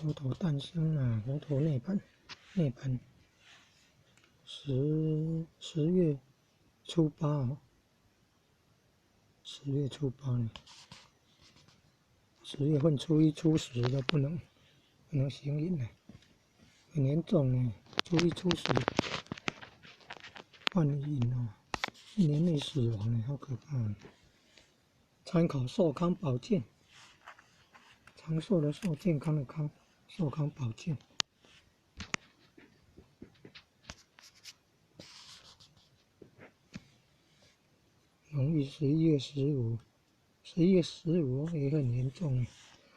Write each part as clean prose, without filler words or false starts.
佛陀诞生啊，佛陀涅槃，涅槃。10月初八哦，十月初八呢，10月份初一、初十都不能行淫呢，很严重呢。初一、初十犯淫哦，一年内死亡呢，好可怕。参考寿康保健，长寿的寿，健康的康，寿康保健。农历十一月十五，十一月十五也很严重。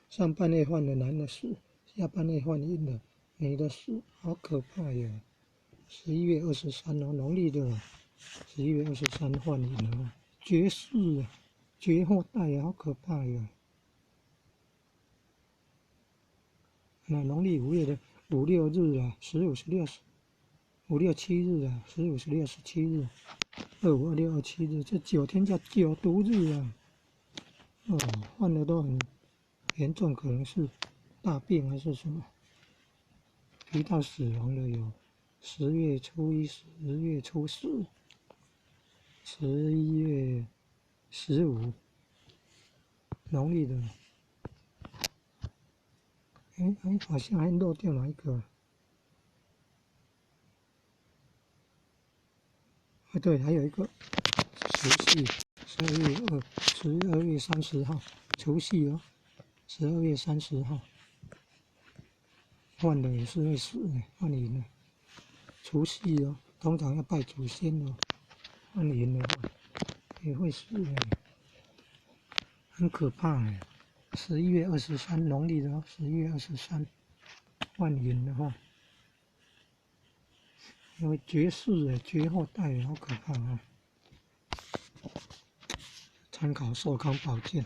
上半月犯了男的死，下半月犯阴的女的死，好可怕呀！十一月二十三哦，农历的十一月二十三犯淫了，绝世啊，绝后代啊，好可怕呀！那农历5月的五六日啊，十五、十六、五六七日啊，十五、十六、十七日。25、26、27日，这9天叫九毒日啊！哦，犯的都很严重，可能是大病还是什么，提到死亡的有10月初一、十月初四、11月15，农历的。哎哎，好像还漏掉哪一个？啊，对，还有一个除夕，12月30号，除夕哦，十二月三十号，犯的也是会死的，犯淫的，除夕哦，通常要拜祖先哦，犯淫的话也会死的，很可怕哎。十一月二十三，农历的哦，十一月二十三，犯淫的话，因为绝世的绝后代，好可怕啊！参考寿康保健。